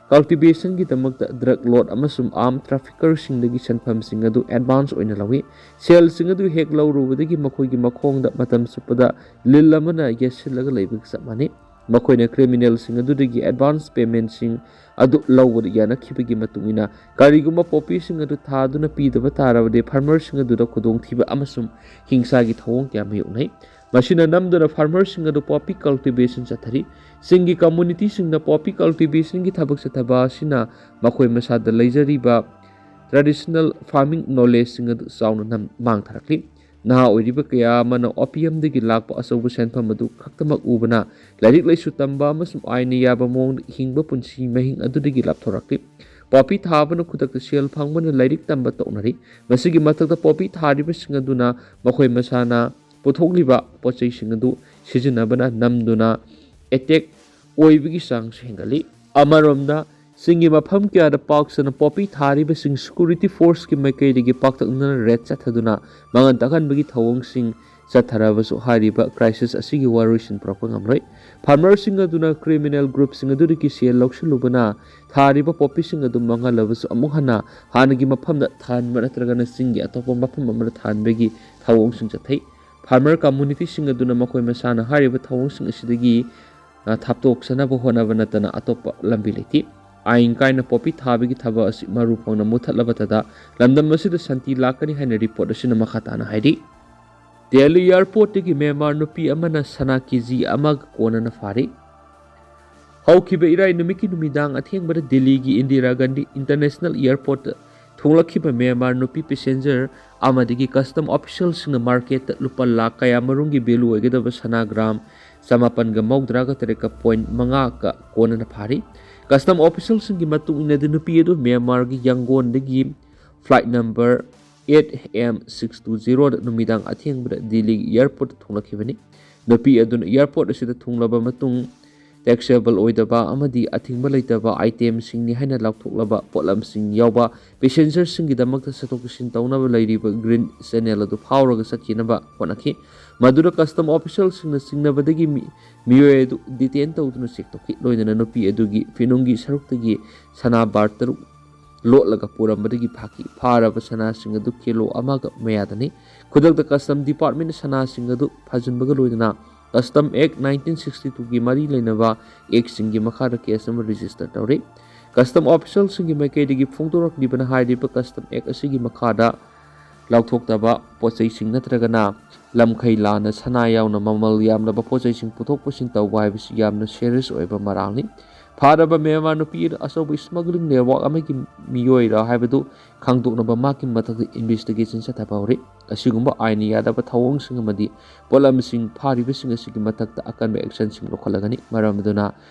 ꯀꯜꯇꯤꯚꯦꯁꯟꯒꯤꯗꯃꯛꯇ ꯗ꯭ꯔꯒ ꯂꯣꯠ ꯑꯃꯁꯨꯡ ꯑꯥꯔꯝ ꯇ꯭ꯔꯥꯐꯤꯀꯔꯁꯤꯡꯗꯒꯤ ꯁꯦꯟꯐꯝꯁꯤꯡ ꯑꯗꯨ ꯑꯦꯗꯚꯥꯟꯁ ꯑꯣꯏꯅ ꯂꯧꯏ꯫ ꯁꯦꯜꯁꯤꯡ ꯑꯗꯨ ꯍꯦꯛ ꯂꯧꯔꯨꯕꯗꯒꯤ ꯃꯈꯣꯏꯒꯤ ꯃꯈꯣꯡꯗ ꯃꯇꯝ ꯆꯨꯞꯄꯗ ꯂꯤꯜ ꯑꯃꯅ ꯌꯦꯠꯁꯤꯜꯂꯒ ꯂꯩꯕꯒ ꯆꯞ ꯃꯥꯟꯅꯩ꯫ ꯃꯈꯣꯏꯅ ꯀ꯭ꯔꯤꯃꯤꯅꯦꯜꯁꯤꯡ ꯑꯗꯨꯗꯒꯤ ꯑꯦꯗꯚꯥꯟꯁ ꯄꯦꯃꯦꯟꯁꯤꯡ ꯑꯗꯨ ꯂꯧꯕꯗ ꯌꯥꯅꯈꯤꯕꯒꯤ ꯃꯇꯨꯡ ꯏꯟꯅ, ꯀꯔꯤꯒꯨꯝꯕ ꯄꯣꯄꯤꯁꯤꯡ ꯑꯗꯨ ꯊꯥꯗꯨꯅ ꯄꯤꯗꯕ ꯇꯥꯔꯕꯗꯤ, ꯐꯥꯔꯃꯔꯁꯤꯡ ꯑꯗꯨꯗ ꯈꯨꯗꯣꯡꯊꯤꯕ ꯑꯃꯁꯨꯡ ꯍꯤꯡꯁꯥꯒꯤ ꯊꯧꯑꯣꯡ ꯀꯌꯥ ꯃꯥꯌꯣꯛꯅꯩ꯫ ꯃꯁꯤꯅ ꯅꯝꯗꯨꯅ farmerꯁꯤꯡ ꯑꯗꯨ poppy cultivation ꯆꯠꯊꯔꯤ꯫ ꯆꯤꯡꯒꯤ communityꯁꯤꯡꯅ poppy cultivationꯒꯤ ꯊꯕꯛ ꯆꯠꯊꯕ ꯑꯁꯤꯅ ꯃꯈꯣꯏ ꯃꯁꯥꯗ ꯂꯩꯖꯔꯤꯕ traditional farming knowledgeꯁꯤꯡ ꯑꯗꯨ ꯆꯥꯎꯅ ꯅꯝ-, ꯃꯥꯡꯊꯔꯛꯂꯤ꯫ ꯅꯍꯥ ꯑꯣꯏꯔꯤꯕ ꯀꯌꯥ ꯑꯃꯅ opiumꯗꯒꯤ ꯂꯥꯛꯄ ꯑꯆꯧꯕ ꯁꯦꯟꯐꯝ ꯑꯗꯨ ꯈꯛꯇꯃꯛ ꯎꯕꯅ, ꯂꯥꯏꯔꯤꯛ ꯂꯥꯏꯁꯨ ꯇꯝꯕ ꯑꯃꯁꯨꯡ ꯑꯥꯏꯟꯅ ꯌꯥꯕ ꯃꯑꯣꯡꯗ ꯍꯤꯡꯕ ꯄꯨꯟꯁꯤ ꯃꯍꯤꯡ ꯑꯗꯨꯗꯒꯤ ꯂꯥꯞꯊꯣꯔꯛꯂꯤ꯫ Poppy ꯊꯥꯕꯅ ꯈꯨꯗꯛꯇ ꯁꯦꯜ ꯐꯪꯕꯅ ꯂꯥꯏꯔꯤꯛ ꯇꯝꯕ ꯇꯣꯛꯅꯔꯤ꯫ ꯃꯁꯤꯒꯤ ꯃꯊꯛꯇ, poppy ꯊꯥꯔꯤꯕꯁꯤꯡ ꯑꯗꯨꯅ ꯃꯈꯣꯏ ꯃꯁꯥꯅ ꯄꯨꯊꯣꯛꯂꯤꯕ ꯄꯣꯠꯆꯩꯁꯤꯡ ꯑꯗꯨ ꯁꯤꯖꯤꯟꯅꯕꯅ ꯅꯝꯗꯨꯅ attack ꯑꯣꯏꯕꯒꯤ ꯆꯥꯡꯁꯨ ꯍꯦꯟꯒꯠꯂꯤ꯫ ꯑꯃꯔꯣꯝꯗ, ꯆꯤꯡꯒꯤ ꯃꯐꯝ ꯀꯌꯥꯗ ꯄꯥꯛ ꯁꯟꯅ poppy ꯊꯥꯔꯤꯕꯁꯤꯡ security forceꯀꯤ ꯃꯥꯏꯀꯩꯗꯒꯤ ꯄꯥꯛꯇꯛꯅꯅ raid ꯆꯠꯊꯗꯨꯅ ꯃꯥꯡꯍꯟ ꯇꯥꯛꯍꯟꯕꯒꯤ ꯊꯧꯑꯣꯡꯁꯤꯡ ꯆꯠꯊꯔꯕꯁꯨ, ꯍꯥꯏꯔꯤꯕ crisis ꯑꯁꯤꯒꯤ ꯋꯥꯔꯣꯏꯁꯤꯟ ꯄꯨꯔꯛꯄ ꯉꯝꯂꯣꯏ꯫ Farmerꯁꯤꯡ ꯑꯗꯨꯅ criminal groupꯁꯤꯡ ꯑꯗꯨꯗꯒꯤ ꯁꯦꯜ ꯂꯧꯁꯤꯜꯂꯨꯕꯅ ꯊꯥꯔꯤꯕ poppyꯁꯤꯡ ꯑꯗꯨ ꯃꯥꯡꯍꯜꯂꯕꯁꯨ, ꯑꯃꯨꯛ ꯍꯟꯅ ꯍꯥꯟꯅꯒꯤ ꯃꯐꯝꯗ ꯊꯥꯍꯟꯕ ꯅꯠꯇ꯭ꯔꯒꯅ ꯆꯤꯡꯒꯤ ꯑꯇꯣꯞꯄ ꯃꯐꯝ ꯑꯃꯗ ꯊꯥꯍꯟꯕꯒꯤ ꯊꯧꯑꯣꯡꯁꯤꯡ ꯆꯠꯊꯩ꯫ Farmer communityꯁꯤꯡ ꯑꯗꯨꯅ ꯃꯈꯣꯏ ꯃꯁꯥꯅ ꯍꯥꯏꯔꯤꯕ ꯊꯧꯑꯣꯡꯁꯤꯡ ꯑꯁꯤꯗꯒꯤ, ꯑ, ꯊꯥꯞꯇꯣꯛꯆꯅꯕ ꯍꯣꯠꯅꯕ ꯅꯠꯇꯅ ꯑꯇꯣꯞꯄ ꯂꯝꯕꯤ ꯂꯩꯇꯦ꯫ ꯑꯥꯏꯟ ꯀꯥꯏꯅ poppy ꯊꯥꯕꯒꯤ ꯊꯕꯛ ꯑꯁꯤ ꯃꯔꯨ ꯐꯪꯅ ꯃꯨꯠꯊꯠꯂꯕꯇꯗ, ꯂꯝꯗꯝ ꯑꯁꯤꯗ ꯁꯥꯟꯇꯤ ꯂꯥꯛꯀꯅꯤ ꯍꯥꯏꯅ report ꯑꯁꯤꯅ ꯃꯈꯥ ꯇꯥꯅ ꯍꯥꯏꯔꯤ꯫ ꯗꯦꯜꯂꯤ airportꯇꯒꯤ ꯃ꯭ꯌꯥꯟꯃꯥꯔ ꯅꯨꯄꯤ ꯑꯃꯅ ꯁꯅꯥ KG ꯑꯃꯒ ꯀꯣꯟꯅꯅ ꯐꯥꯔꯤ꯫ ꯍꯧꯈꯤꯕ ꯏꯔꯥꯏ ꯅꯨꯃꯤꯠꯀꯤ ꯅꯨꯃꯤꯗꯥꯡ ꯑꯊꯦꯡꯕꯗ ꯗꯦꯜꯂꯤꯒꯤ ꯏꯟꯗꯤꯔꯥ ꯒꯥꯟꯙꯤ International Airportꯇ ꯊꯨꯡꯂꯛꯈꯤꯕ ꯃ꯭ꯌꯥꯟꯃꯥꯔ ꯅꯨꯄꯤ passengerꯁꯤꯡꯅ marketꯇ ꯂꯨꯄꯥ ꯂꯥꯈ ꯀꯌꯥ ꯃꯔꯨꯝꯒꯤ value ꯑꯣꯏꯒꯗꯕ ꯁꯅꯥ gram ꯆꯃꯥꯄꯟꯒ ꯃꯧꯗ꯭ꯔꯥꯒ ꯇꯔꯦꯠꯀ point ꯃꯉꯥꯒ ꯀꯣꯟꯅꯅ ꯐꯥꯔꯤ꯫ Custom officialꯁꯤꯡꯒꯤ ꯃꯇꯨꯡ ꯏꯟꯅꯗꯤ, ꯅꯨꯄꯤ ꯑꯗꯨ ꯃ꯭ꯌꯥꯟꯃꯥꯔꯒꯤ ꯌꯪꯒꯣꯟꯗꯒꯤ flight number eight M six two zeroꯗ ꯅꯨꯃꯤꯗꯥꯡ ꯑꯊꯦꯡꯕꯗ ꯗꯤꯜꯂꯤꯒꯤ airportꯇ ꯊꯨꯡꯂꯛꯈꯤꯕꯅꯤ꯫ ꯅꯨꯄꯤ ꯑꯗꯨꯅ airport ꯑꯁꯤꯗ ꯊꯨꯡꯂꯕ ꯃꯇꯨꯡ, taxable ꯑꯣꯏꯗꯕ ꯑꯃꯗꯤ ꯑꯊꯤꯡꯕ ꯂꯩꯇꯕ itemꯁꯤꯡꯅꯤ ꯍꯥꯏꯅ ꯂꯥꯎꯊꯣꯛꯂꯕ ꯄꯣꯠꯂꯝꯁꯤꯡ ꯌꯥꯎꯕ passengerꯁꯤꯡꯒꯤꯗꯃꯛꯇ ꯆꯠꯊꯣꯛ ꯆꯠꯁꯤꯟ ꯇꯧꯅꯕ ꯂꯩꯔꯤꯕ green channel ꯑꯗꯨ ꯐꯥꯎꯔꯒ ꯆꯠꯈꯤꯅꯕ ꯍꯣꯠꯅꯈꯤ꯫ ꯃꯗꯨꯗ custom officialꯁꯤꯡꯅ ꯆꯤꯡꯅꯕꯗꯒꯤ ꯃꯤ-, ꯃꯤꯑꯣꯏ ꯑꯗꯨ detain ꯇꯧꯗꯨꯅ check ꯇꯧꯈꯤ, ꯂꯣꯏꯅꯅ ꯅꯨꯄꯤ ꯑꯗꯨꯒꯤ ꯐꯤꯅꯨꯡꯒꯤ ꯁꯔꯨꯛꯇꯒꯤ ꯁꯅꯥ bar ꯇꯔꯨꯛ ꯂꯣꯠꯂꯒ ꯄꯨꯔꯝꯕꯗꯒꯤ ꯐꯥꯈꯤ꯫ ꯐꯥꯔꯕ ꯁꯅꯥꯁꯤꯡ ꯑꯗꯨ kilo ꯑꯃꯒ ꯃꯌꯥꯗꯅꯤ꯫ ꯈꯨꯗꯛꯇ custom departmentꯅ ꯁꯅꯥꯁꯤꯡ ꯑꯗꯨ ꯐꯥꯖꯤꯟꯕꯒ ꯂꯣꯏꯅꯅ Custom Act nineteen sixty twoꯒꯤ ꯃꯔꯤ ꯂꯩꯅꯕ actꯁꯤꯡꯒꯤ ꯃꯈꯥꯗ case ꯑꯃ register ꯇꯧꯔꯤ꯫ Custom officialꯁꯤꯡꯒꯤ ꯃꯥꯏꯀꯩꯗꯒꯤ ꯐꯣꯡꯗꯣꯔꯛꯂꯤꯕꯅ ꯍꯥꯏꯔꯤꯕ Custom Act ꯑꯁꯤꯒꯤ ꯃꯈꯥꯗ ꯂꯧꯊꯣꯛꯇꯕ ꯄꯣꯠꯆꯩꯁꯤꯡ ꯅꯠꯇ꯭ꯔꯒꯅ ꯂꯝꯈꯩ ꯂꯥꯟꯅ ꯁꯅꯥ ꯌꯥꯎꯅ ꯃꯃꯜ ꯌꯥꯝꯂꯕ ꯄꯣꯠꯆꯩꯁꯤꯡ ꯄꯨꯊꯣꯛ ꯄꯨꯁꯤꯟ ꯇꯧꯕ ꯍꯥꯏꯕꯁꯤ ꯌꯥꯝꯅ serious ꯑꯣꯏꯕ ꯃꯔꯥꯜꯅꯤ꯫ ꯐꯥꯔꯕ ꯃ꯭ꯌꯥꯟꯃꯥꯔ ꯅꯨꯄꯤ ꯑꯆꯧꯕ smuggling network ꯑꯃꯒꯤ ꯃꯤꯑꯣꯏꯔ ꯍꯥꯏꯕꯗꯨ ꯈꯪꯗꯣꯛꯅꯕ ꯃꯍꯥꯛꯀꯤ ꯃꯊꯛꯇ investigation ꯆꯠꯊꯕ ꯍꯧꯔꯤ꯫ ꯑꯁꯤꯒꯨꯝꯕ ꯑꯥꯏꯟ ꯌꯥꯗꯕ ꯊꯧꯑꯣꯡꯁꯤꯡ ꯑꯃꯗꯤ ꯄꯣꯠꯂꯝꯁꯤꯡ ꯐꯥꯔꯤꯕꯁꯤꯡ ꯑꯁꯤꯒꯤ ꯃꯊꯛꯇ ꯑꯀꯟꯕ actionꯁꯤꯡ ꯂꯧꯈꯠꯂꯒꯅꯤ꯫ ꯃꯔꯝ ꯑꯗꯨꯅ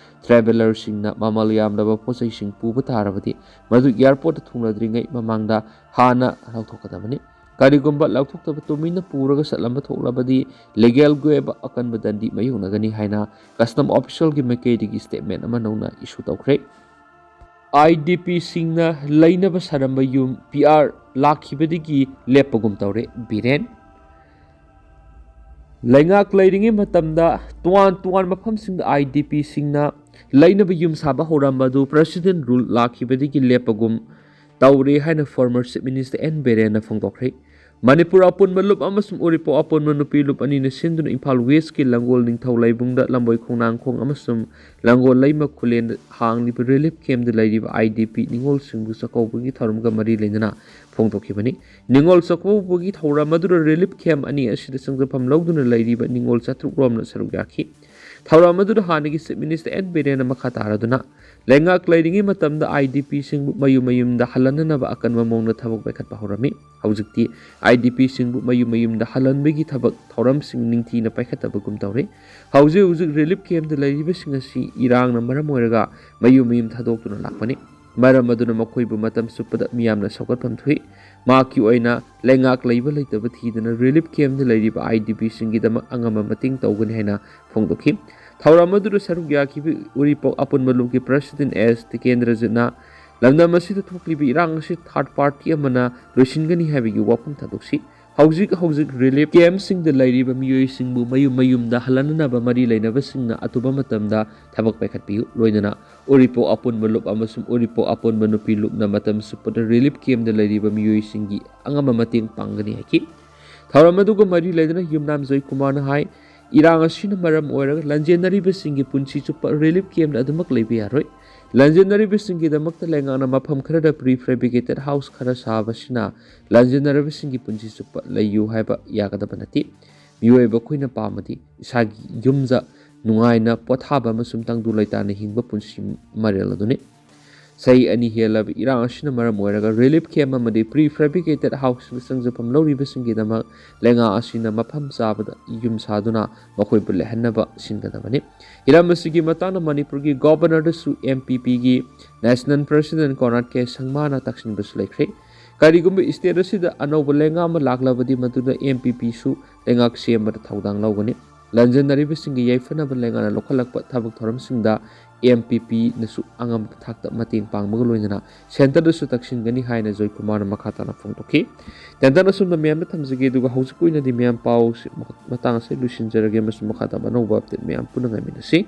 travellerꯁꯤꯡꯅ ꯃꯃꯜ ꯌꯥꯝꯂꯕ ꯄꯣꯠꯆꯩꯁꯤꯡ ꯄꯨꯕ ꯇꯥꯔꯕꯗꯤ ꯃꯗꯨ airportꯇ ꯊꯨꯡꯂꯗ꯭ꯔꯤꯉꯩ ꯃꯃꯥꯡꯗ ꯍꯥꯟꯅ ꯂꯧꯊꯣꯛꯀꯗꯕꯅꯤ꯫ ꯀꯔꯤꯒꯨꯝꯕ ꯂꯧꯊꯣꯛꯇꯕ ꯇꯨꯃꯤꯟꯅ ꯄꯨꯔꯒ ꯆꯠꯂꯝꯕ ꯊꯣꯛꯂꯕꯗꯤ legal ꯑꯣꯏꯕ ꯑꯀꯟꯕ ꯗꯟꯗꯤ ꯃꯥꯌꯣꯛꯅꯒꯅꯤ ꯍꯥꯏꯅ custom officialꯒꯤ ꯃꯥꯏꯀꯩꯗꯒꯤ statement ꯑꯃ ꯅꯧꯅ issue ꯇꯧꯈ꯭ꯔꯦ꯫ IDPꯁꯤꯡꯅ ꯂꯩꯅꯕ ꯁꯥꯔꯝꯕ ꯌꯨꯝ PR ꯂꯥꯛꯈꯤꯕꯗꯒꯤ ꯂꯦꯞꯄꯒꯨꯝ ꯇꯧꯔꯦ꯫ ꯕꯤꯔꯦꯟ꯫ ꯂꯩꯉꯥꯛ ꯂꯩꯔꯤꯉꯩ ꯃꯇꯝꯗ ꯇꯣꯉꯥꯟ ꯇꯣꯉꯥꯟꯕ ꯃꯐꯝꯁꯤꯡꯗ IDPꯁꯤꯡꯅ ꯂꯩꯅꯕ ꯌꯨꯝ ꯁꯥꯕ ꯍꯧꯔꯝꯕ ꯑꯗꯨ President rule ꯂꯥꯛꯈꯤꯕꯗꯒꯤ ꯂꯦꯞꯄꯒꯨꯝ ꯇꯧꯔꯦ ꯍꯥꯏꯅ former Chief Minister N ꯕꯤꯔꯦꯟꯅ ꯐꯣꯡꯗꯣꯛꯈ꯭ꯔꯦ꯫ Manipur ꯑꯄꯨꯟꯕ ꯂꯨꯞ ꯑꯃꯁꯨꯡ ꯎꯔꯤꯄꯣꯛ ꯑꯄꯨꯟꯕ ꯅꯨꯄꯤ ꯂꯨꯞ ꯑꯅꯤꯅ ꯁꯤꯟꯗꯨꯅ ꯏꯝꯐꯥꯜ Westꯀꯤ ꯂꯥꯡꯒꯣꯜ ꯅꯤꯡꯊꯧ ꯂꯩꯕꯨꯡꯗ ꯂꯝꯕꯣꯏ ꯈꯣꯡꯅꯥꯡꯈꯣꯡ ꯑꯃꯁꯨꯡ ꯂꯥꯡꯒꯣꯜ ꯂꯩꯃ ꯈꯨꯂꯦꯟꯗ ꯍꯥꯡꯂꯤꯕ relief campꯇ ꯂꯩꯔꯤꯕ IDP ꯅꯤꯉꯣꯜꯁꯤꯡꯕꯨ ꯆꯥꯛꯀꯧꯕꯒꯤ ꯊꯧꯔꯝꯒ ꯃꯔꯤ ꯂꯩꯅꯅ ꯐꯣꯡꯗꯣꯛꯈꯤꯕꯅꯤ꯫ ꯅꯤꯉꯣꯜ ꯆꯥꯛꯀꯧꯕꯒꯤ ꯊꯧꯔꯝ ꯑꯗꯨꯗ relief camp ꯑꯅꯤ ꯑꯁꯤꯗ ꯆꯪꯖꯐꯝ ꯂꯧꯗꯨꯅ ꯂꯩꯔꯤꯕ ꯅꯤꯉꯣꯜ ꯆꯥꯇ꯭ꯔꯨꯛ ꯔꯣꯝꯅ ꯁꯔꯨꯛ ꯌꯥꯈꯤ꯫ ꯊꯧꯔꯝ ꯑꯗꯨꯗ ꯍꯥꯟꯅꯒꯤ Chief Minister N ꯕꯤꯔꯦꯟꯅ ꯃꯈꯥ ꯇꯥꯔꯗꯨꯅ ꯂꯩꯉꯥꯛ ꯂꯩꯔꯤꯉꯩ ꯃꯇꯝꯗ IDPꯁꯤꯡꯕꯨ ꯃꯌꯨꯝ ꯃꯌꯨꯝꯗ ꯍꯜꯍꯟꯅꯅꯕ ꯑꯀꯟꯕ ꯃꯑꯣꯡꯗ ꯊꯕꯛ ꯄꯥꯏꯈꯠꯄ ꯍꯧꯔꯝꯃꯤ꯫ ꯍꯧꯖꯤꯛꯇꯤ IDPꯁꯤꯡꯕꯨ ꯃꯌꯨꯝ ꯃꯌꯨꯝꯗ ꯍꯜꯍꯟꯕꯒꯤ ꯊꯕꯛ ꯊꯧꯔꯝꯁꯤꯡ ꯅꯤꯡꯊꯤꯅ ꯄꯥꯏꯈꯠꯇꯕꯒꯨꯝ ꯇꯧꯔꯦ꯫ ꯍꯧꯖꯤꯛ ꯍꯧꯖꯤꯛ relief campꯇ ꯂꯩꯔꯤꯕꯁꯤꯡ ꯑꯁꯤ ꯏꯔꯥꯡꯅ ꯃꯔꯝ ꯑꯣꯏꯔꯒ ꯃꯌꯨꯝ ꯃꯌꯨꯝ ꯊꯥꯗꯣꯛꯇꯨꯅ ꯂꯥꯛꯄꯅꯤ꯫ ꯃꯔꯝ ꯑꯗꯨꯅ ꯃꯈꯣꯏꯕꯨ ꯃꯇꯝ ꯆꯨꯞꯄꯗ ꯃꯤꯌꯥꯝꯅ ꯁꯧꯒꯠꯐꯝ ꯊꯣꯛꯏ꯫ ꯃꯍꯥꯛꯀꯤ ꯑꯣꯏꯅ ꯂꯩꯉꯥꯛ ꯂꯩꯕ ꯂꯩꯇꯕ ꯊꯤꯗꯅ relief campꯇ ꯂꯩꯔꯤꯕ IDPꯁꯤꯡꯒꯤꯗꯃꯛ ꯑꯉꯝꯕ ꯃꯇꯦꯡ ꯇꯧꯒꯅꯤ ꯍꯥꯏꯅ ꯐꯣꯡꯗꯣꯛꯈꯤ꯫ ꯊꯧꯔꯝ ꯑꯗꯨꯗ ꯁꯔꯨꯛ ꯌꯥꯈꯤꯕ ꯎꯔꯤꯄꯣꯛ ꯑꯄꯨꯟꯕ ꯂꯨꯞꯀꯤ President S ꯇꯤꯀꯦꯟꯗ꯭ꯔꯖꯤꯠꯅ ꯂꯝꯗꯝ ꯑꯁꯤꯗ ꯊꯣꯛꯂꯤꯕ ꯏꯔꯥꯡ ꯑꯁꯤ third party ꯑꯃꯅ ꯂꯣꯏꯁꯤꯟꯒꯅꯤ ꯍꯥꯏꯕꯒꯤ ꯋꯥꯐꯝ ꯊꯥꯗꯣꯛꯈꯤ꯫ ꯍꯧꯖꯤꯛ ꯍꯧꯖꯤꯛ relief campꯁꯤꯡꯗ ꯂꯩꯔꯤꯕ ꯃꯤꯑꯣꯏꯁꯤꯡꯕꯨ ꯃꯌꯨꯝ ꯃꯌꯨꯝꯗ ꯍꯜꯍꯟꯅꯅꯕ ꯃꯔꯤ ꯂꯩꯅꯕꯁꯤꯡꯅ ꯑꯊꯨꯕ ꯃꯇꯝꯗ ꯊꯕꯛ ꯄꯥꯏꯈꯠꯄꯤꯌꯨ꯫ ꯂꯣꯏꯅꯅ ꯎꯔꯤꯄꯣꯛ ꯑꯄꯨꯟꯕ ꯂꯨꯞ ꯑꯃꯁꯨꯡ ꯎꯔꯤꯄꯣꯛ ꯑꯄꯨꯟꯕ ꯅꯨꯄꯤ ꯂꯨꯞꯅ ꯃꯇꯝ ꯆꯨꯞꯄꯗ relief campꯇ ꯂꯩꯔꯤꯕ ꯃꯤꯑꯣꯏꯁꯤꯡꯒꯤ ꯑꯉꯝꯕ ꯃꯇꯦꯡ ꯄꯥꯡꯒꯅꯤ ꯍꯥꯏꯈꯤ꯫ ꯊꯧꯔꯝ ꯑꯗꯨꯒ ꯃꯔꯤ ꯂꯩꯅꯅ ꯌꯨꯝꯅꯥꯝ ꯖꯣꯏꯀꯨꯃꯥꯔꯅ ꯍꯥꯏ, ꯏꯔꯥꯡ ꯑꯁꯤꯅ ꯃꯔꯝ ꯑꯣꯏꯔꯒ ꯂꯥꯟꯖꯦꯟꯅꯔꯤꯕꯁꯤꯡꯒꯤ ꯄꯨꯟꯁꯤ ꯆꯨꯞꯄ ꯔꯤꯂꯤꯐ ꯀꯦꯝꯞꯇ ꯑꯗꯨꯃꯛ ꯂꯩꯕ ꯌꯥꯔꯣꯏ꯫ ꯂꯥꯟꯖꯦꯟꯅꯔꯤꯕꯁꯤꯡꯒꯤꯗꯃꯛꯇ ꯂꯩꯉꯥꯛꯅ ꯃꯐꯝ ꯈꯔꯗ ꯄ꯭ꯔꯤ ꯐꯦꯕ꯭ꯔꯤꯀꯦꯇꯦꯠ ꯍꯥꯎꯁ ꯈꯔ ꯁꯥꯕꯁꯤꯅ ꯂꯥꯟꯖꯦꯟꯅꯔꯤꯕꯁꯤꯡꯒꯤ ꯄꯨꯟꯁꯤ ꯆꯨꯞꯄ ꯂꯩꯌꯨ ꯍꯥꯏꯕ ꯌꯥꯒꯗꯕ ꯅꯠꯇꯦ꯫ ꯃꯤꯑꯣꯏꯕ ꯑꯩꯈꯣꯏꯅ ꯄꯥꯝꯕꯗꯤ ꯏꯁꯥꯒꯤ ꯌꯨꯝꯗ ꯅꯨꯡꯉꯥꯏꯅ ꯄꯣꯊꯥꯕ ꯑꯃꯁꯨꯡ ꯇꯪꯗꯨ ꯂꯩꯇꯥꯅ ꯍꯤꯡꯕ ꯄꯨꯟꯁꯤ ꯃꯔꯦꯜ ꯑꯗꯨꯅꯤ꯫ ꯆꯍꯤ ꯑꯅꯤ ꯍꯦꯜꯂꯕ ꯏꯔꯥꯡ ꯑꯁꯤꯅ ꯃꯔꯝ ꯑꯣꯏꯔꯒ ꯔꯤꯂꯤꯐ ꯀꯦꯝꯞ ꯑꯃꯗꯤ ꯄ꯭ꯔꯤ ꯐꯦꯕ꯭ꯔꯤꯀꯦꯇꯦꯠ ꯍꯥꯎꯁꯁꯤꯡꯗ ꯆꯪꯖꯐꯝ ꯂꯧꯔꯤꯕꯁꯤꯡꯒꯤꯗꯃꯛ ꯂꯩꯉꯥꯛ ꯑꯁꯤꯅ ꯃꯐꯝ ꯆꯥꯕꯗ ꯌꯨꯝ ꯁꯥꯗꯨꯅ ꯃꯈꯣꯏꯕꯨ ꯂꯩꯍꯟꯅꯕ ꯁꯤꯟꯒꯗꯕꯅꯤ꯫ ꯍꯤꯔꯝ ꯑꯁꯤꯒꯤ ꯃꯇꯥꯡꯗ ꯃꯅꯤꯄꯨꯔꯒꯤ ꯒꯣꯚꯔꯅꯔꯗꯁꯨ ꯑꯦꯝ ꯄꯤ ꯄꯤꯒꯤ ꯅꯦꯁꯅꯦꯜ ꯄ꯭ꯔꯁꯤꯗꯦꯟꯠ ꯀꯣꯅꯥꯔꯗ ꯀꯦ ꯁꯪꯃꯥꯅ ꯇꯛꯁꯤꯟꯕꯁꯨ ꯂꯩꯈ꯭ꯔꯦ꯫ ꯀꯔꯤꯒꯨꯝꯕ ꯁ꯭ꯇꯦꯠ ꯑꯁꯤꯗ ꯑꯅꯧꯕ ꯂꯩꯉꯥꯛ ꯑꯃ ꯂꯥꯛꯂꯕꯗꯤ ꯃꯗꯨꯗ ꯑꯦꯝ ꯄꯤ ꯄꯤꯁꯨ ꯂꯩꯉꯥꯛ ꯁꯦꯝꯕꯗ ꯊꯧꯗꯥꯡ ꯂꯧꯒꯅꯤ꯫ ꯂꯥꯟꯖꯦꯟꯅꯔꯤꯕꯁꯤꯡꯒꯤ ꯌꯥꯏꯐꯅꯕ ꯂꯩꯉꯥꯛꯅ ꯂꯧꯈꯠꯂꯛꯄ ꯊꯕꯛ ꯊꯧꯔꯝꯁꯤꯡꯗ ꯑꯦꯝ ꯄꯤ ꯄꯤꯅꯁꯨ ꯑꯉꯝꯕ ꯊꯥꯛꯇ ꯃꯇꯦꯡ ꯄꯥꯡꯕꯒ ꯂꯣꯏꯅꯅ ꯁꯦꯟꯇꯔꯗꯁꯨ ꯇꯛꯁꯤꯟꯒꯅꯤ ꯍꯥꯏꯅ ꯖꯣꯏꯀꯨꯃꯥꯔꯅ ꯃꯈꯥ ꯇꯥꯅ ꯐꯣꯡꯗꯣꯛꯈꯤ꯫ ꯇꯦꯟꯇꯟ ꯑꯁꯨꯝꯅ ꯃꯌꯥꯝꯗ ꯊꯝꯖꯒꯦ, ꯑꯗꯨꯒ ꯍꯧꯖꯤꯛꯀꯤ ꯑꯣꯏꯅꯗꯤ ꯃꯌꯥꯝ ꯄꯥꯎꯁꯤ ꯃꯇꯥꯡ ꯑꯁꯤ ꯂꯣꯏꯁꯤꯟꯖꯔꯒꯦ ꯑꯃꯁꯨꯡ ꯃꯈꯥ ꯇꯥꯕ ꯑꯅꯧꯕ ꯑꯞꯗꯦꯠ ꯃꯌꯥꯝ ꯄꯨꯟꯅ ꯉꯥꯏꯃꯤꯟꯅꯁꯤ꯫